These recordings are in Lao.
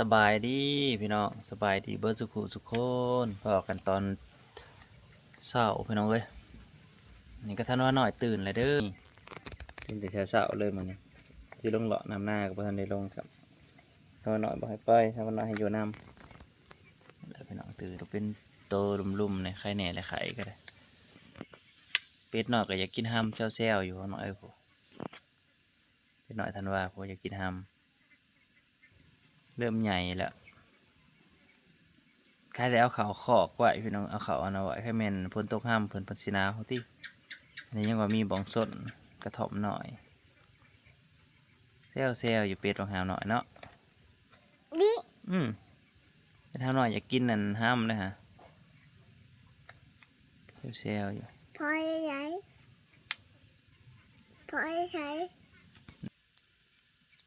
ສະບາຍດີພີ່ນ້ອງ ສະບາຍດີເບິດສູ່ຜູ້ສູ່ຄົນ ພໍ້ກັນຕອນເຊົ້າພີ່ນ້ອງເອີຍ. ນີ້ກໍທັນວ່ານ້ອຍຕື່ນແລ້ວເດີ ຕື່ນແຕ່ເຊົ້າໆເລີຍມື້ນີ້. ຊິລົງເລາະນຳນາກໍບໍ່ທັນໄດ້ລົງຊ້ຳ ທັນວ່ານ້ອຍບໍ່ໃຫ້ໄປ ທັນວ່ານ້ອຍໃຫ້ຢູ່ນຳ. ແລ້ວພີ່ນ້ອງຕື່ນກໍເປັນໂຕລຸ່ມໆແດ່ ໄຄແດ່ແຫຼະ ໄຄກໍໄດ້. ເປັດນ້ອຍກໍຢາກກິນຮຳແຊວໆຢູ່ນ້ອຍເອີຍ ເປັດນ້ອຍທັນວ່າ ໂພ ຢາກກິນຮຳ ເລີ່ມໃຫຍ່ແລ້ວ. ຂາຍແຕ່ເອົາເຂົ້າຄອກໄວ້ພີ່ນ້ອງ ເອົາເຂົ້າອັນນັ້ນໄວ້ ຄັນແມ່ນຝົນຕົກຮຳເພິ່ນ ເພິ່ນຊິໜາວຕິ. ອັນນີ້ຍັງວ່າມີບ່ອນຊົນກະທ່ອມນ້ອຍ ແຊວໆຢູ່ ເປັດບັກຮາວນ້ອຍເນາະ. ນີ້ ອືມ ເປັດຮາວນ້ອຍຢາກກິນອັນຮຳເດ້ຫະ ແຊວໆຢູ່. ພໍໄດ້ ພໍໄດ້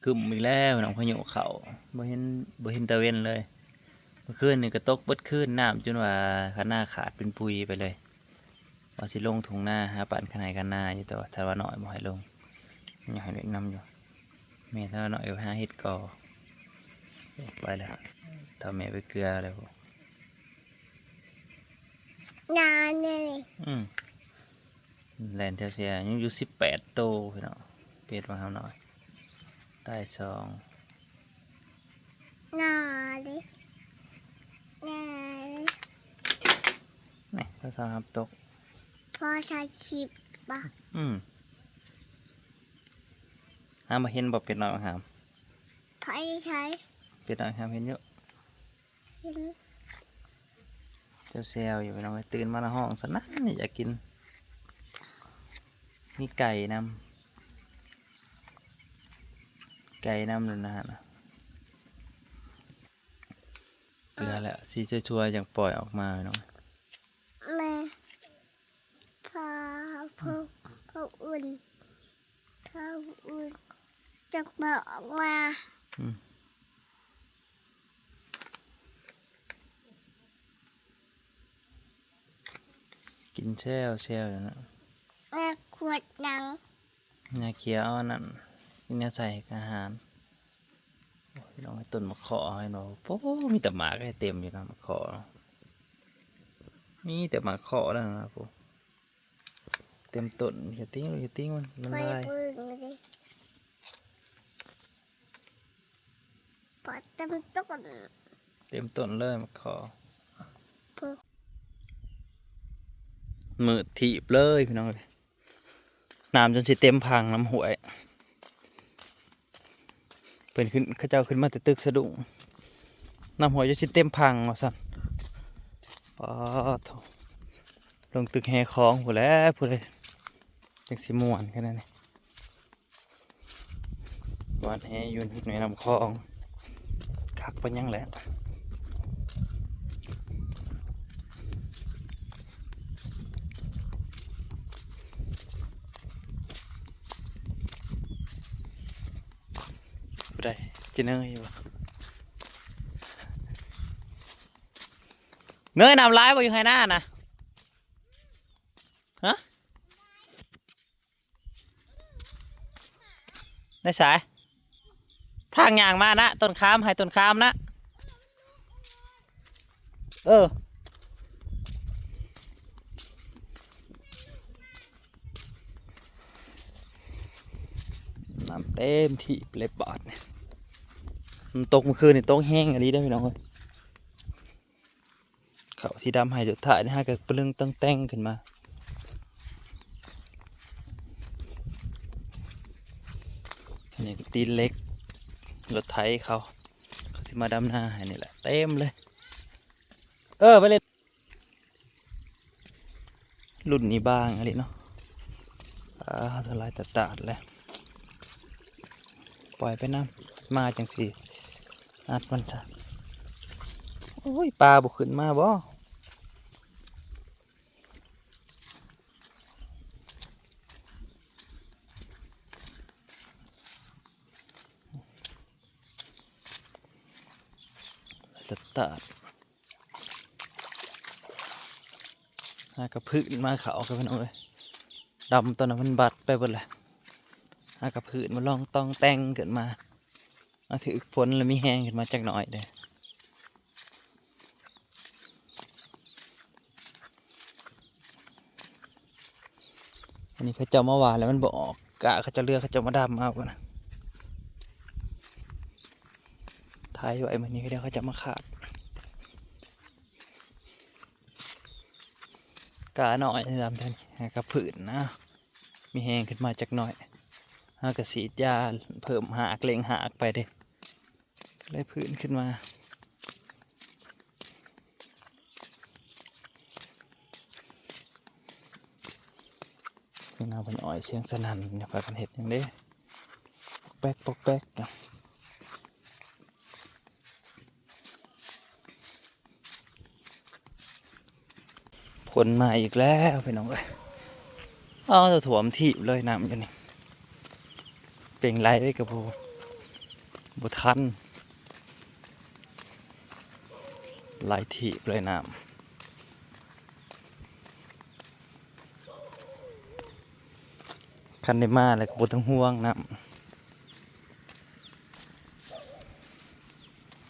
ຄຶ້ມອີກແລ້ວ ນ້ອງ ພາຍຸເຂົ້າ ບໍ່ເຫັນ ບໍ່ເຫັນຕາເວັນເລີຍ. ເມື່ອຄືນນີ້ກໍຕົກເບິດຄືນ ນ້ຳຈົນວ່າຄັນນາຂາດເປັນປຸຍໄປເລີຍ. ວ່າຊິລົງທົ່ງນາຫາປານຄັນໄຮ່ຄັນນາຢູ່ ແຕ່ວ່າທັນວ່ານ້ອຍບໍ່ໃຫ້ລົງ ຍັງໃຫ້ເລັກນຳຢູ່. ແມ່ທັນວ່ານ້ອຍໄປຫາເຫັດກໍໄປແລ້ວ ຖ້າແມ່ໄປເກືອແລ້ວ ນານີ້ ອືມ ແລ່ນແຖວເສຍ ຍັງຢູ່ສິບແປດໂຕພີ່ນ້ອງ ເປັດຂອງເຮົານ້ອຍ ຕາຍສອງ ນາເດ້ ນາເດ້ ນີ້ ໂທລະສັບຮັບຕົກ ພໍຖ່າຍຄລິບບໍ່? ອືມ ຫາມາເຫັນບໍ່ ເປັດນ້ອຍຫາມ? ໃຜໃຜ? ເປັດນ້ອຍຫາມເຫັນຢູ່. ເຫັນ ແຊວໆຢູ່ພີ່ນ້ອງເອີຍ ຕື່ນມາລະຮ້ອງສະນັ້ນ ຢາກກິນ. ມີໄກ່ນຳ ໄກ່ນຳນັ້ນນະ ເກືອແລ້ວ ຊິຊົ່ວໆຈັ່ງປ່ອຍອອກມາພີ່ນ້ອງ. ແມ່ ພໍ່ ພໍ່ ພໍ່ອຸ່ນ ຖ້າອື່ນຈັກບໍ່ອອກມາ. ອືມ ກິນແຊວໆຢູ່ນະ. ແລ້ວຂວດຫຍັງ? ຫຍ້າຂຽວອັນນັ້ນ ກິນແນວໃສ່ອາຫານ. ໂອ້ຍ ພີ່ນ້ອງ ຕົ້ນໝາກເຂາະເຫັນບໍ່? ໂອ້ ມີແຕ່ໝາກເຕັມຢູ່ນະ ໝາກເຂາະ ມີແຕ່ໝາກເຂາະນັ້ນນະ ໂອ້. ເຕັມຕົ້ນ ຢ່າຕິງ ຢ່າຕິງມັນ ມັນລາຍ. ເບິ່ງເດ້ ພໍເຕັມຕົ້ນ ເຕັມຕົ້ນເລີຍໝາກເຂາະ. ມືດຖີບເລີຍພີ່ນ້ອງເອີຍ ນ້ຳຈົນຊິເຕັມພັງນ້ຳຫ້ວຍ. ເພິ່ນຂຶ້ນ ເຂົາເຈົ້າຂຶ້ນມາແຕ່ຕຶກສະດຸ້ງ ນ້ຳຫ້ວຍຢູ່ຊິເຕັມພັງວ່າຊັ້ນ. ປາໂທ້ ລົງຕຶກແຮ່ຂອງພຸ້ນແຫຼະ ຜູ້ໃດຈັ່ງຊິມ່ວນຂະໜາດນີ້. ຫວ່ານແຮ່ຢູ່ແມ່ນ້ຳຂອງ ຄັກປານຫຍັງແຫຼະ. ຜູ້ໃດ ຈິເນີຢູ່ບໍ່? ເນີຍ ນ້ຳຫຼາຍບໍ່ຢູ່ໄຮ່ນານະ? ຮະ? ໃນສາຍ ທາງຍ່າງມານະ ຕົ້ນຂາມ ໄຮ່ຕົ້ນຂາມນະ. ເອີ ນ້ຳເຕັມທີ່ເລີຍບາດນີ້. ມັນຕົກມື້ຄືນນີ້ຕົກແຮງອີ່ຫຼີເດີພີ່ນ້ອງເອີຍ. ເຂົ້າທີ່ດຳໄຮ່ສຸດທ້າຍນີ້ ຫາກະປະລຶ້ງຕັ້ງແຕ່ງຂຶ້ນມາ. ອັນນີ້ກໍຕີນເຫຼັກ ລົດໄຖເຂົາ ເຂົາຊິມາດຳນາໃຫ້ນີ້ແຫຼະ ເຕັມເລີຍ. ເອີ ໄປເລີຍ. ລຸ້ນນີ້ບາງອີ່ຫຼີເນາະ. ອາ ຫຼາຍຕາດໆເລີຍ. ປ່ອຍໄປນຳ ມາຈັ່ງຊິອັດມັນຊະ. ໂອ້ຍ ປາບໍ່ຂຶ້ນມາບໍ? ຕາດ ຫາກະພືດມາເຂົ້າກັນ ພີ່ນ້ອງເອີຍ. ດຳຕອນນັ້ນມັນບັດໄປເບິດແຫຼະ ຫາກະພືດມາລອງຕ້ອງແຕ່ງຂຶ້ນມາ. ມາຖືກຝົນແລ້ວມີແຮງຂຶ້ນມາຈັກໜ້ອຍເດ້. ອັນນີ້ເຂົາເຈົ້າມາຫວ່ານແລ້ວມັນບໍ່ອອກ ກ້າເຂົາເຈົ້າເລືອ ເຂົາເຈົ້າມາດຳເອົາພຸ້ນນະ ໄຖໄວ້ມື້ນີ້ ດຽວເຂົາເຈົ້າມາຄາດ. ກ້ານ້ອຍດຳແທ້ນີ້ ໃຫ້ກັບພື້ນນະ ມີແຮງຂຶ້ນມາຈັກໜ້ອຍ ເຮົາກໍສີດຢາເພີ່ມຮາກ ເລັ່ງຮາກໄປເດ້ ກໍເລີຍຟື້ນຂຶ້ນມາ. ເພິ່ນເອົາເພິ່ນອ້ອຍສຽງສະໜັ່ນ ຢ່າພາກັນເຮັດຫຍັງເດ້ ປອກແປກ ປອກແປກ. ຝົນມາອີກແລ້ວພີ່ນ້ອງເອີຍ ອ້າວ ຖ້ວມຖີບເລີຍນ້ຳຢູ່ນີ້ ເປັ່ງໄຫຼກໍບໍ່ ບໍ່ທັນ ໄຫຼຖີບເລີຍນ້ຳ. ຄັນໄດ້ມາແລ້ວກໍບໍ່ຕ້ອງຫ່ວງນ້ຳ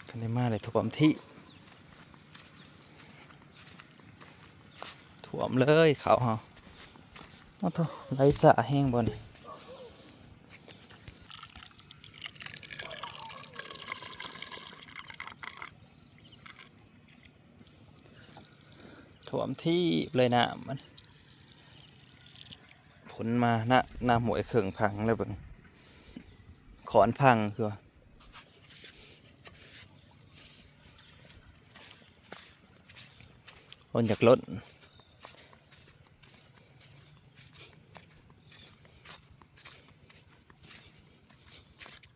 ຄັນໄດ້ມາແລ້ວຖ້ວມທີ່ ຖ້ວມເລີຍເຂົ້າເຮົາ. ໂອ້ໂທ້ ໄຫຼຊ້າແຮງບໍ່ນີ້ ຖ້ວມທີ່ເລີຍນ້ຳມັນ. ຝົນມານະ ນ້ຳຫ້ວຍເຄິ່ງພັງແລ້ວເບິ່ງ ຂອນພັງຄືວ່າ ຝົນຢາກລົ້ນ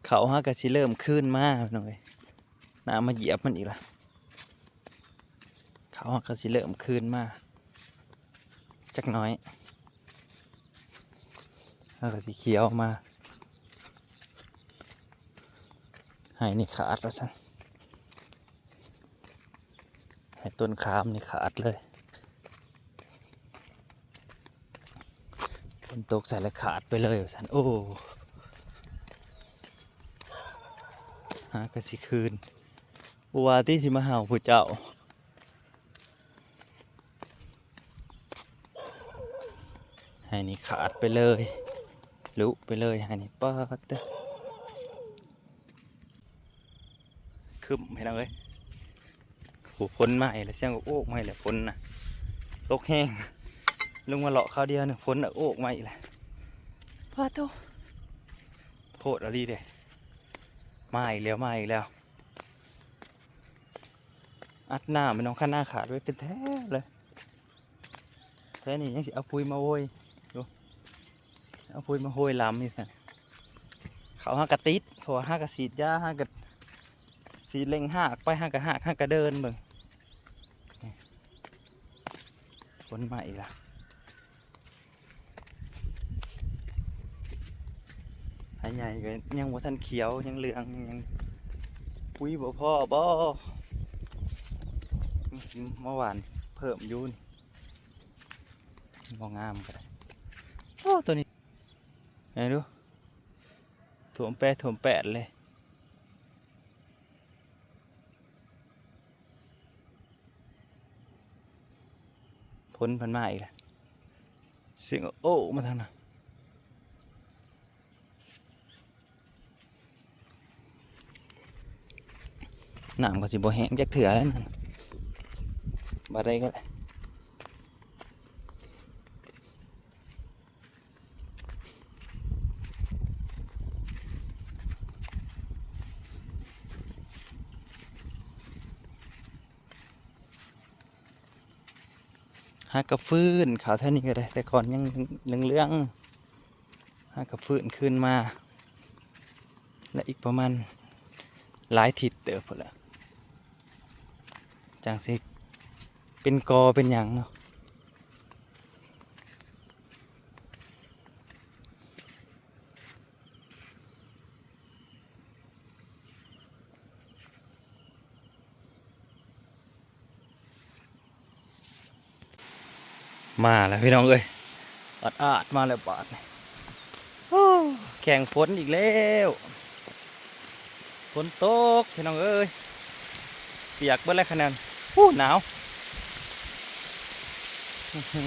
ເຂົ້າເຮົາກໍຊິເລີ່ມຄືນມາພີ່ນ້ອງເອີຍ ນ້ຳມາຢຽບມັນອີກລະ ເຂົ້າເຮົາກໍຊິເລີ່ມຄືນມາຈັກໜ້ອຍ ເຮົາກໍຊິຂຽວມາ ໄຮ່ນີ້ຂາດວ່າຊັ້ນ ໄຮ່ຕົ້ນຂາມນີ້ຂາດເລີຍ ຝົນຕົກໃສ່ແລ້ວຂາດໄປເລີຍວ່າຊັ້ນ. ໂອ້ ຫາກໍຊິຄືນ ບໍ່ວ່າຕິຊິມາເຫົ່າຜູ້ເຈົ້າ ໄຮ່ນີ້ຂາດໄປເລີຍ ລຸໄປເລີຍໄຮ່ນີ້ ປາດເຕີ ຄຶ້ມພີ່ນ້ອງເອີຍ ໂອ້ ຝົນມາອີກແລ້ວ ສຽງໂອກໆມາອີກແລ້ວ ຝົນນະ ຕົກແຮງ ລົງມາເລາະຄາວດຽວໜຶ່ງ ຝົນນະໂອກມາອີກແລ້ວ ປາດໂທ້ ໂພດອີ່ຫຼີເດ້ ມາອີກແລ້ວ ມາອີກແລ້ວ ອັດນ້ຳໄປໜອງຄະນາຂາດໄວ້ເປັນແຖວເລີຍ ແຖວນີ້ຍັງຊິເອົາປຸ໋ຍມາໂຮຍຢູ່ ເອົາປຸ໋ຍມາໂຮຍລຳຢູ່ຊັ້ນ ເຂົ້າຫາກະຕິດ ເພາະວ່າຫາກະສີດຢາ ຫາກະສີດເລັ່ງຮາກໄປ ຫາກະຮາກ ຫາກະເດີນເບິ່ງ ຝົນມາອີກລະ ໄຮ່ໃຫຍ່ກໍຍັງບໍ່ທັນຂຽວ ຍັງເຫຼືອງ ຍັງປຸ໋ຍບໍ່ພໍບໍ່ ມາຫວ່ານເພີ່ມຢູ່ນີ້ ບໍ່ງາມກໍໄດ້ ໂອ້ ໂຕນີ້ ເບິ່ງດູ ຖ້ວມແປດ ຖ້ວມແປດເລີຍ. ຝົນເພິ່ນມາອີກແລ້ວ ສຽງໂອ້ມາທາງນັ້ນ ນ້ຳກໍຊິບໍ່ແຫ້ງຈັກເທື່ອແລ້ວນັ້ນ ບາດໃດກໍໄດ້. ຫາກະຟື້ນ ເຂົ້າແຖວນີ້ກໍໄດ້ ແຕ່ກ່ອນຍັງເຫຼືອງໆ ຫາກະຟື້ນຄືນມາ ແລະ ອີກປະມານຫຼາຍທິດເຕີບພຸ້ນແຫຼະ ຈັ່ງຊິເປັນກໍເປັນຫຍັງເນາະ. ມາແລ້ວພີ່ນ້ອງເອີຍ ອາດໆ ມາແລ້ວບາດນີ້ ໂອ້ ແຂ່ງຝົນອີກແລ້ວ ໂພ ຝົນຕົກພີ່ນ້ອງເອີຍ ປຽກເບິດແລ້ວຂະໜາດ ໂອ້ ໜາວ ອືຫື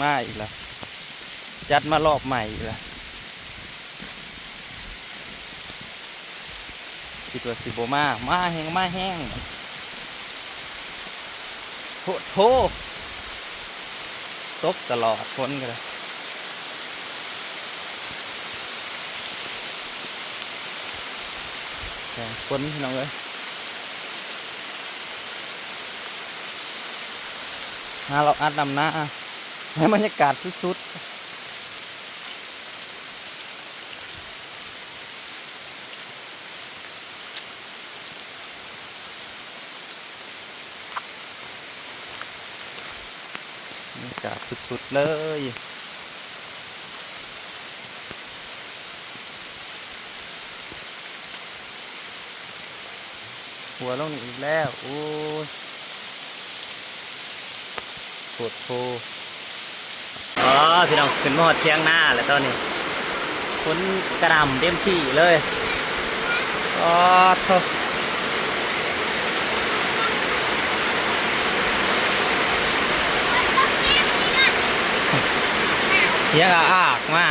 ມາອີກແລ້ວ ຈັດມາລອບໃໝ່ອີກແລ້ວ ຄິດວ່າຊິບໍ່ມາ ມາແຮງ ມາແຮງ ໂພດໂພ ຕົກຕະຫຼອດ ຝົນກໍໄດ້ ແຂງຝົນພີ່ນ້ອງເອີຍ ຫາເລາະອັດນຳນາ ໃຫ້ບັນຍາກາດສຸດໆ. ບັນຍາກາດສຸດໆເລີຍ ຫົວລົງນີ້ອີກແລ້ວ ໂອ້ຍ ໂພດໂພ ອໍ ພີ່ນ້ອງ ຂຶ້ນມາຮອດຖຽງນາແລ້ວຕອນນີ້ ຝົນກະໜ່ຳເຕັມທີ່ເລີຍ ອໍ ໂທ້ ສຽງອາອາກມາ.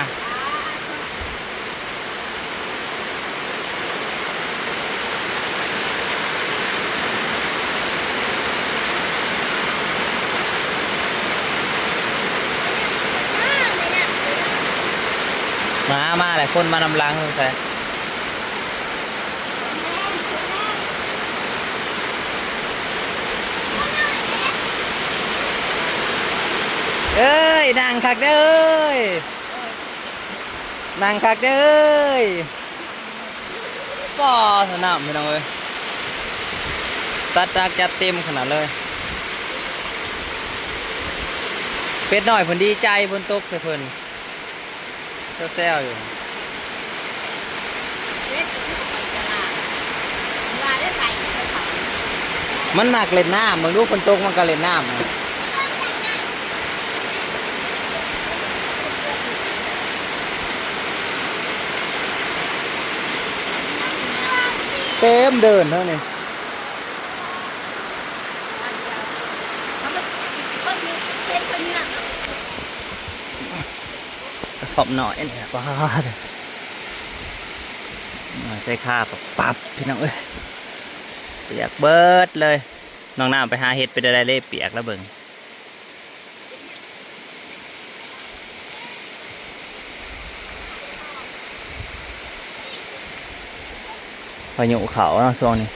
ມາ ມາແຫຼະ ຄົນມານຳຫຼັງສົງໄສ ເອີຍ ນັ່ງຄັກເດີເອີຍ. ນັ່ງຄັກເດີເອີຍ ປ້າ ສະໜາມພີ່ນ້ອງເອີຍ ຈັດໜັກຈັດເຕັມຂະໜາດເລີຍ ເປັດນ້ອຍເພິ່ນດີໃຈ ຝົນຕົກໃສ່ເພິ່ນ ແຊວໆຢູ່ ມັນມັກຫຼິ້ນນ້ຳ ເບິ່ງດູ ຝົນຕົກມັນກໍຫຼິ້ນນ້ຳ ເຕັມເດີ່ນເທົ່ານີ້ ກະທ່ອມນ້ອຍນີ້ ປາດ ໃສ່ຂາປັບໆ ພີ່ນ້ອງເອີຍ ປຽກເບິດເລີຍ ນ້ອງນ້ຳໄປຫາເຫັດ ເປັນໃດເລະ ປຽກລະເບິ່ງ ພາຍຸເຂົ້າເນາະຊ່ວງນີ້.